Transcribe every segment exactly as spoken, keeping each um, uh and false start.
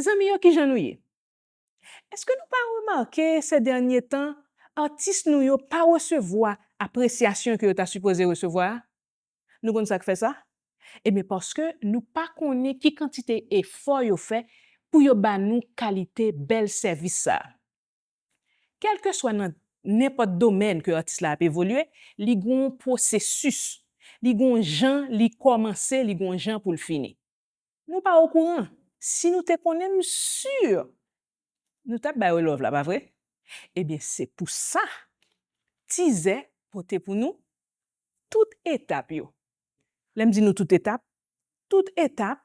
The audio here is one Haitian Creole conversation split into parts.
Zanmi yo, kijan nou ye? Èske nou pa remake se dènye tan, atis nou yo pa resevwa apresyasyon ke yo ta sipoze resevwa a? Nou konn sa k fè sa? Ebyen, paske nou pa konnen ki kantite efò yo fè pou yo ba nou kalite bèl sèvis sa a. Kèlkeswa nan nenpòt domèn ke atis la ap evolye, li gon pwosesis, li gon jan li kòmanse, li gon jan pou l fini. Nou pa okouran. Si nou te konnen, m si nou t ap ba yo love la, pa vre? Ebyen, se pou sa Tizè pote pou nou tout etap yo. Lè m di nou tout etap, tout etap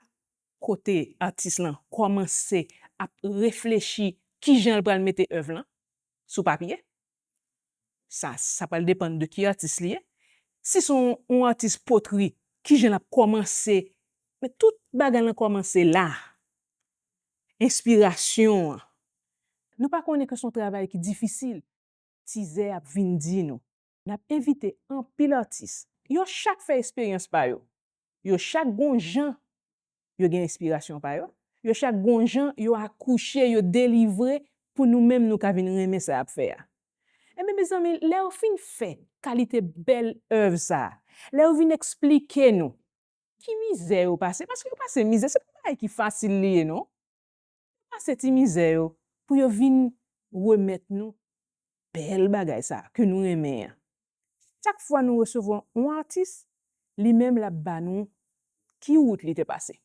kote atis lan kòmanse ap reflechi kijan l pral mete èv lan sou papye. Sa, sa pral depann de ki atis li ye. Si se yon, yon atis potri, kijan l ap kòmanse? Men tout bagay lan kòmanse la. Enspirasyon an. Nou pa konnen ke se yon travay ki difisil. Tizè ap vin di nou. N ap envite anpil atis. Yo chak fè esperyans pa yo. Yo chak gon jan yo gen enspirasyon pa yo. Yo chak gon jan yo akouche, yo delivre pou nou menm nou ka vin renmen sa y ap fè a. Ebyen, mezanmi, lè yo fin fè kalite bèl èv sa a, lè yo vin eksplike nou ki mizè yo pase, paske yo pase mizè, se pa bagay ki fasil li ye, non. Yo pase ti mizè yo pou yo vin remèt nou bèl bagay sa a ke nou renmen an. Chak fwa nou resevwa yon atis, li menm l ap ba nou ki wout li te pase.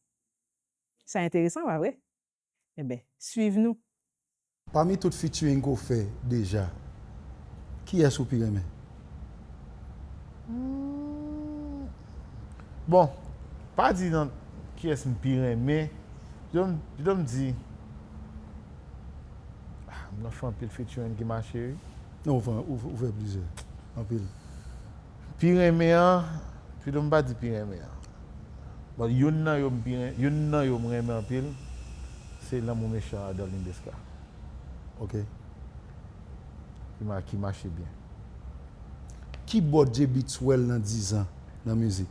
Sa enteresan, pa vre? Enben, swiv nou. Pami tout featuring ke w fè deja, kiyès ou pi renmen? Hmm. Bon, pa di nan kiyès m pi renmen. Pito m, pito m di, ah, m nan fè anpil featuring ki mache, wi. Non, ou fè, ou, ou fè plizyè. Anpil. Pi renmen an, pito m pa di pi renmen an. Bon, youn nan yo m pi ren- youn nan yo m renmen anpil, se Lanmou Mechan a Darline Desca. Ok. Ki ma- ki mache byen. Ki bò Djebits wè l nan diz an nan mizik?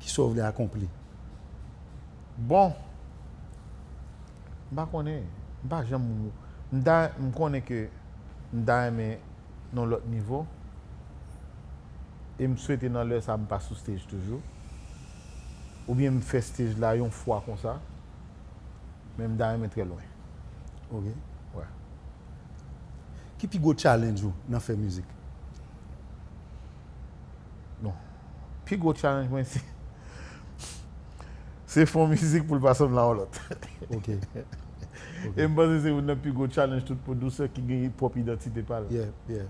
Kisa w vle akonpli? Bon, m pa konnen, m pa janm, m ta, m konnen ke m ta renmen nan lòt nivo, e m swete nan lè sa m pa sou stage toujou, oubyen m fè stage la yon fwa konsa, men m ta renmen trè lwen. Ok. Wè. Ki pi gwo challenge ou nan fè mizik? Bon, pi gwo challenge mwen se se fè yon mizik pou l pa sanble a yon lòt. Ok. E m panse se youn nan pi gwo challenge tout pwodisè ki gen pwòp idantite pa l. Yeah, yeah.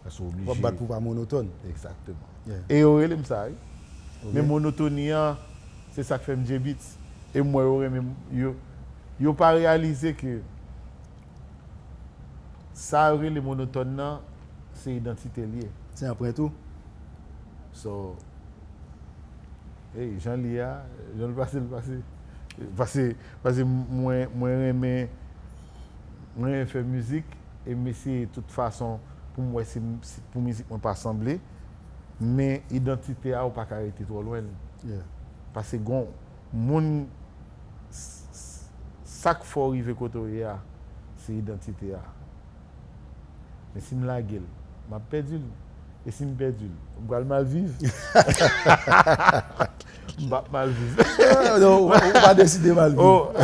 Paske w W ap bat oblije. Pou pa monotòn. Egzakteman. Yeah. E yo rele m sa, wi. Ok. Men monotoni an, se sa k fè m Djebits. E m wè yo renmen m, yo, yo pa reyalize ke sa yo rele monotòn nan, se idantite l ye. Se anprent ou? So, hey, jan l ye a, jan l pase, l pase. Pase, pase mwen, mwen renmen, mwen renmen fè mizik, e m eseye tout fason pou m wè si, si pou mizik mwen pa sanble. Men idantite a, ou pa ka rete twò lwen l. Yeah. Pase gon moun, s- s- sa k fè w rive kote w ye a, se idantite a. Men si m lage l, m ap pèdi l. E si m pèdi l, m pral mal viv. M p ap mal viv. Ah, non, ou ou pa deside mal viv. Oh.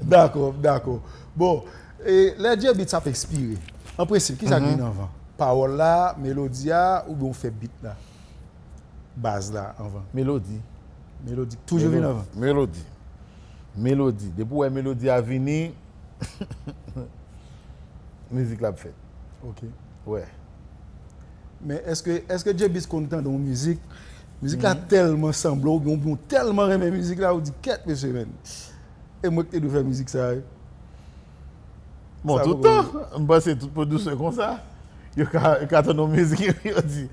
Dakò, dakò. Bon, e lè Djebits ap enspire, an prensip, kisa k vin anvan? Pawòl la, melodi a, oubyen ou fè beat la? Baz la anvan? Melodi. Melodi k toujou vin anvan? Melodi. Melodi. Depi w wè melodi a vini, mizik la ap fèt. Ok. Wè. Men èske èske Djebits konn tande yon mizik? Mizik la tèlman sanble w, oubyen ou tèlman renmen mizik la, ou di kèt mesye, men. E mwen ki te dwe fè mizik sa, wi. Bon, Sa tout tan, m panse tout pwodisè konsa. Yo ka, yo ka tande yon mizik epi yo di,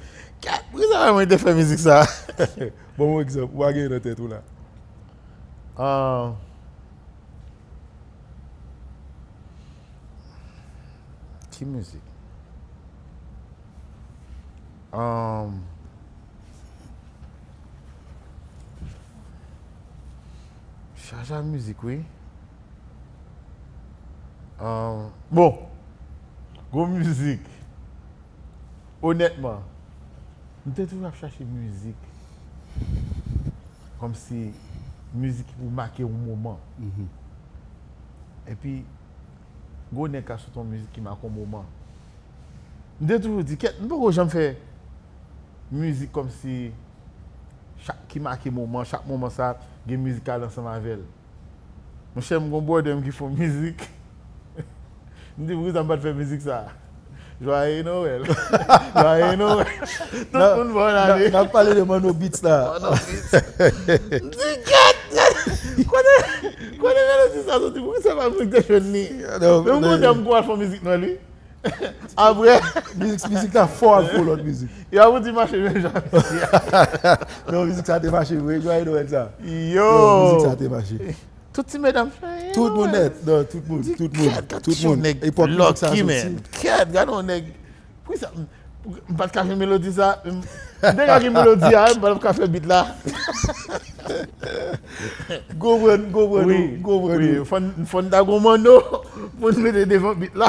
kèt, poukisa mwen te fè mizik sa? Ban m yon egzanp, ou pa gen nan tèt ou la? Ah, ki mizik? Um, chaje a mizik, wi. Ahn, bon, gwo mizik. Onètman, m te toujou ap chache mizik. Kòmsi mizik ki pou make yon moman. Mhm. Epi, gwo nèg ka sot yon mizik ki make yon moman. M te toujou di, kèt, m poko janm fè mizik kòmsi chak ki make moman, chak moman sa, gen mizik k al ansanm avè l. Monchè, m gon brother m ki fè yon mizik. M di, poukisa m pa t fè mizik sa? Joyeux Noël. Joyeux Noël. Tout moun bòn ane. N ap pale de Manno Beats la. Manno Beats. M di, kèt! Kote, kote melodi sa soti? Poukisa pa mwen ki te jwenn li? Men m kontan m kou al fè yon mizik nan li. Apre, mizik, mizik la fò al fè lòt mizik. Y ap di mache menm jan. Non, mizik sa te mache vre, Joyeux Noël sa. Yo! Non, mizik sa te mache. Tout ti medam fè. Tout moun nèt, non, tout moun, tout moun, tout moun. Epòk mizik sa soti. Kèt, gade yon nèg. Poukisa m, m pa t ka jwenn melodi sa? M, m te ka gen melodi a, m pa t ka fè beat la. Konprann, konprann, wi, konprann, wi. Fò n, fò n ta gon Manno pou n mete devan beat la.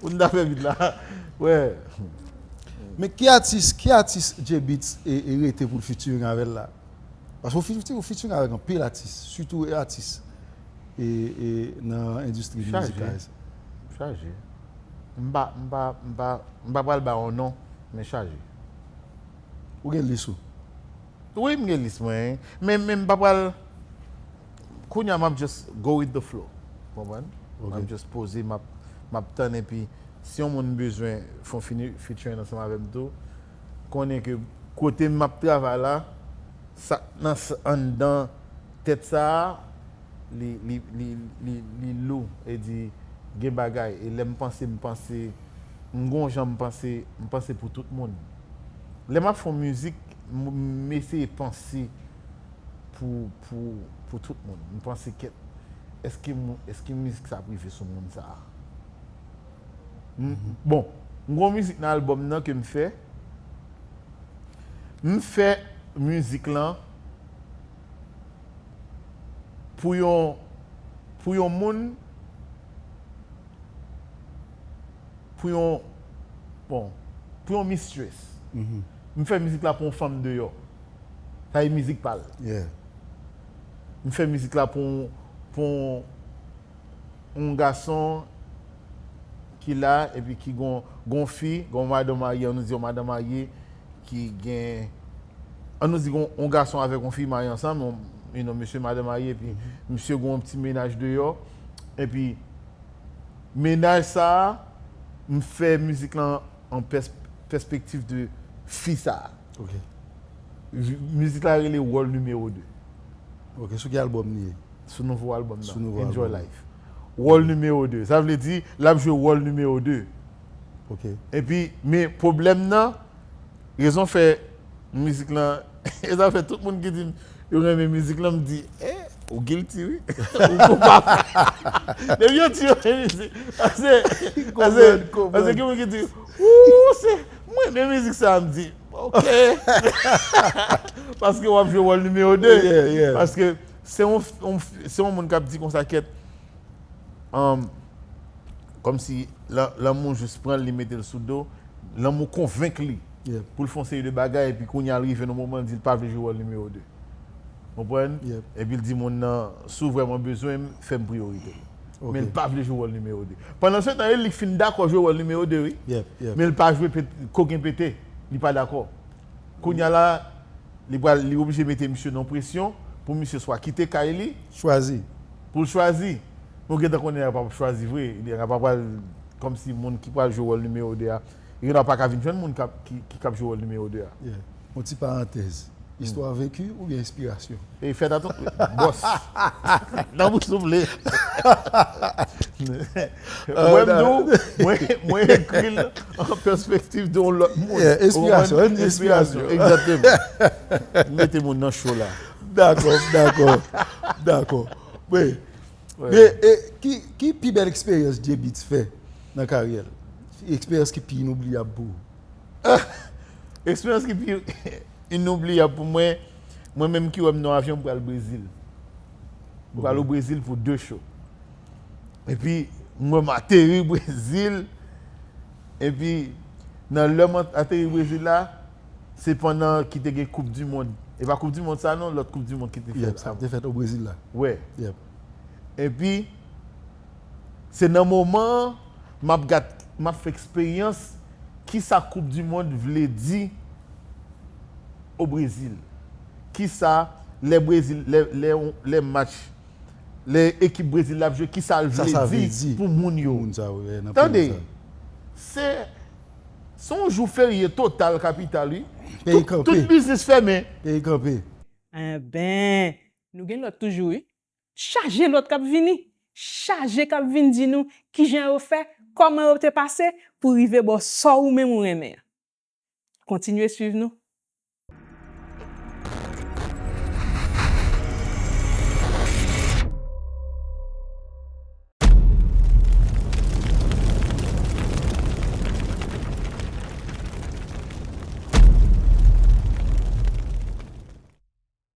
Pou n ta fè beat la. Wè. Men ki atis, ki atis J-Beatz e, e rete pou l featuring avè l la? Paske ou featuring, ou featuring avèk anpil atis, sitou atis e, e nan endistri mizikal. Chaje. M pa, m pa, m pa, m pa pral ba yon non, men chaje. Ou gen lis ou? Wi, m gen lis mwen. Men, men m pa pral, kounye a m ap just go with the flow. Konprann? Ok. M ap just poze, m ap, m ap tann, epi si yon moun bezwen fè yon fini, featuring ansanm avè m tou, konnen ke kote m ap travay la, sa k nan s-, anndan tèt sa a, li, li, li, li, li lou. E di, gen bagay. E lè m panse, m panse, m gon jan m panse, m panse pou tout moun. Lè m ap fè yon mizik, m, m eseye panse pou, pou, pou tout moun. M panse kèt, èske mou-, èske mizik sa ap rive sou moun sa a? M, bon, m gon mizik nan albòm nan ke m fè. M fè mizik lan pou yon, pou yon moun, pou yon, bon, pou yon mistress. M fè mizik la pou yon fanm deyò. Sa e mizik pa l. M fè mizik la pou, pou yon gason ki la, epi ki gon, gon fi, gon madan marye, ann nou di yon madan marye ki gen, ann nou di gon, yon gason avèk yon fi marye ansanm, yon, you know, mesye madan marye, epi misye gon yon ti mennaj deyò, epi mennaj sa a, m fè mizik lan an pès-, pèspektiv de fi sa a. Ok. Mizik la rele Wòl Nimewo de. Ok, sou ki albòm li ye? Sou nouvo albòm nan, sou nouvo Enjoy albòm. Life. Wòl nimewo de. Sa vle di, l ap jwe wòl nimewo de. Ok. Epi, men pwoblèm nan, rezon fè mizik lan, e sa fè tout moun ki di m yo renmen mizik lan, m di, eh, ou guilty, wi. Ou koupab. Depi yo di yo renmen mizik, paske, paske, paske gen moun ki di, ou, se, mwen renmen mizik sa, m di, ok. Paske w ap jwe wòl nimewo de. Yeah, yeah. Paske se yon, yon, se yon moun k ap di konsa, kèt, um, kòmsi la-, lanmou jis pran l, li mete l sou do, lanmou konvenk li pou l fè yon seri de bagay, epi kounye a l rive nan moman, l di l pa vle jwe wòl nimewo de. Konprann? Epi l di moun nan, si w vrèman bezwen m, fè m priyorite. Men l pa vle jwe wòl nimewo de. Pandan se tan, e li k fin dakò jwe wòl nimewo de, wi. Men l pa jwe pet-, koken pete. Li pa dakò. Kounye a la, li pral, li oblije mete misye nan presyon pou misye swa kite kay li. Chwazi. Pou l chwazi. Men w gentan konnen nèg la p ap chwazi vre. Nèg la pa pral kòmsi moun ki pral jwe wòl nimewo de a. Li gentan pa ka vin jwenn moun k ap, ki, ki k ap jwe wòl nimewo de a. Yeah. Yon ti parantèz. Istwa venki oubyen enspirasyon? E fèt atann, bòs. Nan bouch souple. Mwen, m di w, mwen, mwen ekri l an pèspektiv de yon lòt moun. Yeah, enspirasyon, enspirasyon. Egzakteman. M mete moun nan cho la. Dakò, dakò, dakò. Wi. Men, e, ki, ki pi bèl eksperyans J-Beatz fè nan karyè l? Eksperyans ki pi inoubliyab pou ou? Eksperyans ki pi inoubliyab pou mwen, mwen menm ki wè m nan avyon, m pral Brezil. M pral o Brezil pou de cho. Epi, mwen m ateri Brezil. Epi, nan lè m ateri Brezil la, se pandan ki te gen Koup di Mond. E pa Koup di Mond sa non, lòt Koup di Mond ki te fèt. Yep, sa te fèt o Brezil la. Wè. Yep. Epi, se nan moman an, m ap gad, m ap fè eksperyans kisa Koup di Mond vle di o Brezil. Kisa lè Brezil, lè, lè, lè match, lè ekip Brezil la ap jwe, kisa l vle di pou moun yo. Tande, se se yon jou ferye total kapital, wi. Tout biznis fèmen. Peyi kanpe. Enben, nou gen lòt toujou, wi. Chaje lòt k ap vini. Chaje k ap vin di nou kijan yo fè, kòman yo te pase pou rive bò sa ou menm ou renmen an. Kontinye swiv nou.